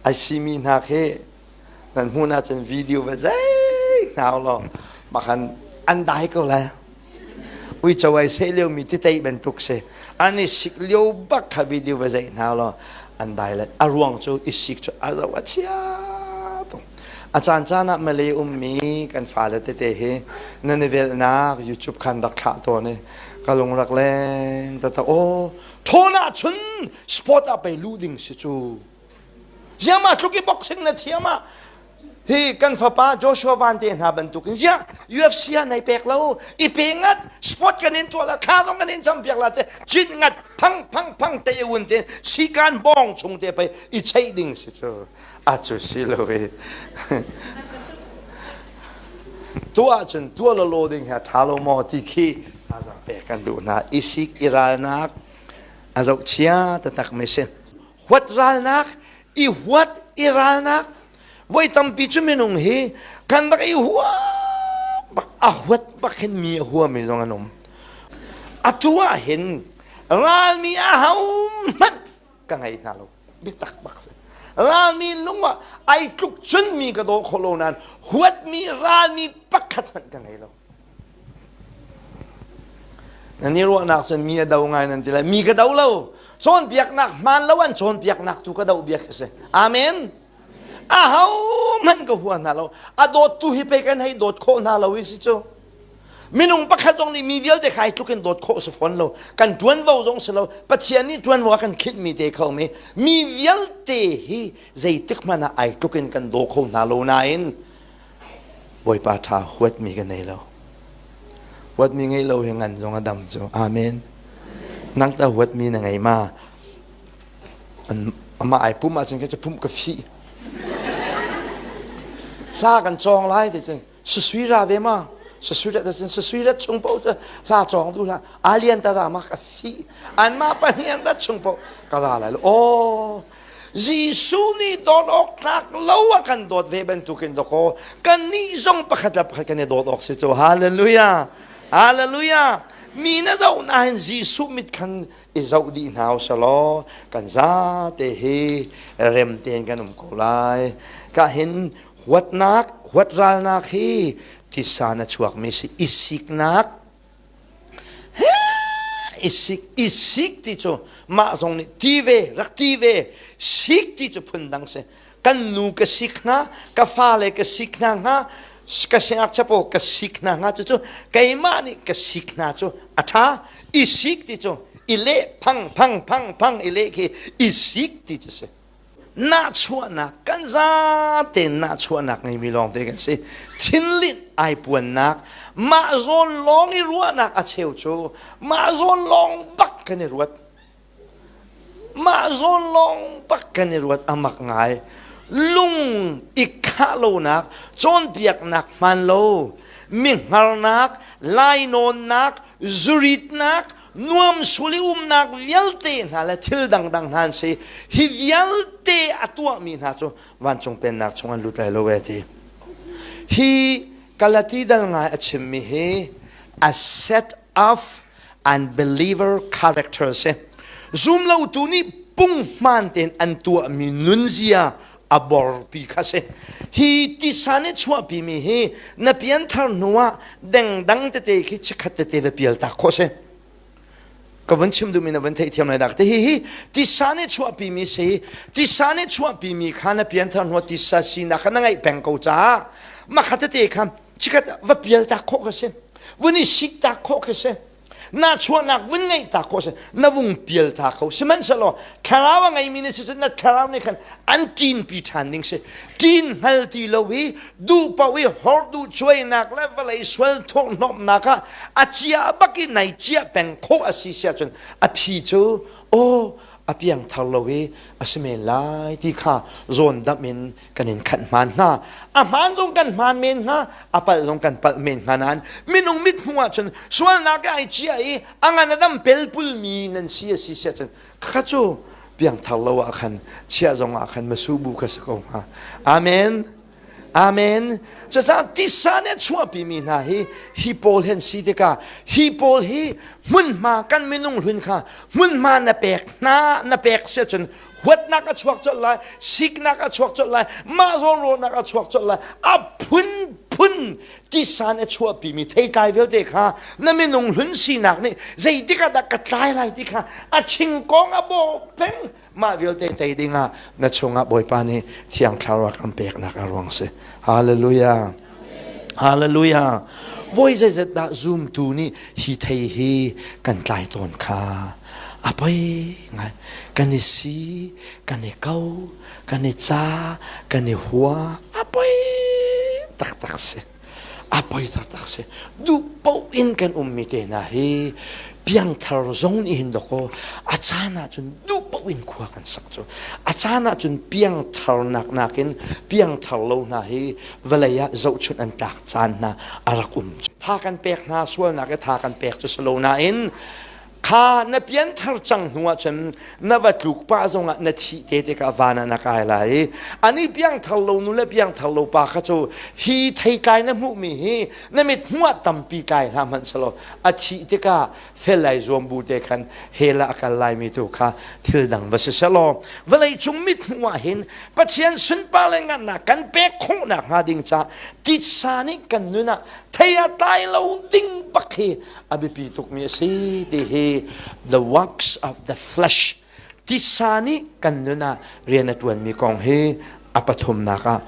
Ai simi hna khi nan hmun ahcun video va zei hna law makhan an dai ko lai. Uico ai seh lio mi titei bantuk si. An i sik lio bak kha video va zei hna law an dai lai. A ruang cu i sik cu a zoh a chia tuk. A caan caan ah Malay ummi kan fale tete hi nan i velhnak YouTube khan rak thlah tawn i ka lung rak leng tata aw ṭhawn ahcun sport ah pei luh ding si cu. Ziah mah tluk i boxing na thiam ah hi kan fapa Joshua Van te hna bantukin ziah UFC ah nei pek lo i pe ngat sport kan in tuah la thla zong kan in cam piak la te cin ngat phang phang phang te un te sikan bong chung te pei i cheih ding si cu a cu si lo i tuah cun tuah lo lo ding hi a ṭha lo maw ti khi thazaang pek kan duh hna i sik i ralnak a zohchia taktak mi si huat ralnak i huat i ralnak voi tampi cu minung hi kan rak i hua bak a huat bak hin mi a huami zong an um atu ah hin ralmi a ho hmanh ka ngei hna lo biatak bak si ralmi lung ah ai tluk cun mi ka daw kho lo nain huatmi ralmi pakhat hmanh ka ngei lo Nan i ruahnak cun mi a do ngai nan ti lai. Mi ka do lo. Cawnpiaknak hmaan lo an cawnpiaknak tu ka doh biak a si. Amen. Aho hmanh ka hua hna lo. A dawttu hi pei kan hei dawt khawh hna lo i si cu. Minung pakhat zong nih mi vialte kha ai tluk in dawt khawh si fawn lo. Kan ṭuanvo zong si lo. Pathian nih ṭuanvo a kan khinhmi te kho mi mi vialte hi zeitik hmanh ah ai tluk in kan daw kho hna lo nain Bawipa ṭha huatmi ka nei lo. Huatmi ngei lo hi ngan zong a dam cu. Amen. Nang ta huatmi na ngei ma? Amah ai pum ahcun ka pum ka fih. Hla kan cawng lai ti cun susui ra ve ma? Susui rat cun susui rat chung paoh cu hla cawng duh hlah. Alian ta ra ma ka fih. Anmah pahnih an rat chung paoh ka ra lai lo. Aw Jesuh nih dawt awk tlak lo a kan dawt ve bantukin dawkaw kannih zong pakhat le pakhat kan i dawt awk si cu. Hallelujah! Hallelujah! Mi na zoh nain Jesuh mit khan i zoh dih hna usalaw kan zate hi rem tein kan um ko lai. Ka hin huatnak, huatralnak hi tisa na chuakmi si i siknak I sik i sik ti cu mah zong nih ti ve rak ti ve sik ti cu phundang si kan nu ka sik hna ka fale ka sik hna hnga ka siangngakchia pawl ka sik hna hnga cucu keimah nih ka sik hna cu a ṭha i sik ti cu i leh phang phang phang phang i leh khi i sik ti cu si Nahchuahnak kan zatein nahchuahnak ngeimi lawngte kan si. Thinlinh ai puannak, mah zawn lawng i ruahnak a cheu cu mah zawn lawng bak kan i ruat. Mah zawn lawng bak kan i ruat a mak ngai. Lung i khah lonak, cawnpiaknak hmaan lo, mi hngarnak, lainawnnak, zuritnak, nuamsul i umnak vialte hna le thil dangdang hna an si hi vialte a tuahmi hna cu vancung pennak chung an lut lai lo e ti hi Galati dal ngai a chimmi hi a set of unbeliever character si zumlotu nih punghman tein an tuahmi nunzia a borpi kha si hi tisa nih chuahpimi hi na pianthar hnu ah dengdang tete khi chikkhat tete va pial tak khawh si ka vun chim duhmi na vun theihthiam lai dak te hi hi tisa nih chuahpimi si tisa nih chuahpimi kha na pianthar hnu tisa sinak kha na ngeih peng ko caah makha tete kha chikkhat va pial tak khawh kha si vun i sik tak khawh kha si nahchuahnak vun ngeih ta khawh si na vung pial ta kho sihmanhsehlaw thlarau a ngeimi na si cun na thlarau nih khan an ṭinpi ṭhan ding si ṭin hngal ti lo i duh paoh i hor duh cuainak le vawlei sual thurhhnawmhnak ah a cia bak i nai ciah peng khawh a si si ahcun a phi cu aw a piangthar lo i a si men lai ti kha zawn damh in kan in khanh hmaan hna a hmaan zong kan hmaan men hnga a palh zong kan palh men hnga nain minung mit hmuh ahcun sualnak ai cia i a ngan a dam pelpulmi nan si a si si ahcun khakha cu piangthar lo ah khan chiah zong ah khan masu bu kha si ko hnga amen. Amen. Cucaah tisa nih a chuahpimi hna hi hi pawl hi an si tikah hi pawl hi hmunhma kan minung hlun kha hmunhma na pek hna na pek si ahcun huatnak a chuak colh lai, siknak a chuak colh lai, mah zawnruahnak a chuak colh lai, a phunphun tisa nih a chuahpimi theitlai vialte kha na minung hlun sinak nih zeitik ah dah ka tlai lai ti kha a chingkong a bawh peng mah vialte tei dingah na chungah Bawipa nih Thiang Thlarau kan peknak a ruang si. Hallelujah. Hallelujah. Voi zeizat dah zumtu nih hi thei hi kan tlai tawn kha a poi ngai. Kan i si, kan i ko, kan i ca, kan i hua, a poi taktak si. A poi taktak si. Duh paoh in kan ummi te hna hi piangthar zong nih hin dawkaw a caan ahcun duh paoh in khua kan sak cu. A caan ahcun piangthar nak nakin piangthar lo hna hi vawlei ah zohchunh an tlak caan hna a rak um. Tha kan pek hna sualnak i tha kan pek cu si lo nain kha na pianthar cang hnu ahcun na va tluk pah zongah na thih te tikah van ah na kai lai i ani piangthar lo nu le piangthar lo pa kha cu hi theitlai na hmuhmi hi na mit hmuh ah tampi tlai hlah hmanh selaw a thih tikah fel lai zuam bu te khan hell ah a kal laimi tu kha thil dang va si selaw vawlei cung mit hmuh ah hin Pathian sunpar le ngannak kan pek khawhnak hnga ding ca titsa nih kan nun ah thei a tlai lo ding bak hi a biapi tukmi a si ti hi the works of the flesh titsa nih kan nun ah rian a ṭuanmi kong hi a pathumnak ah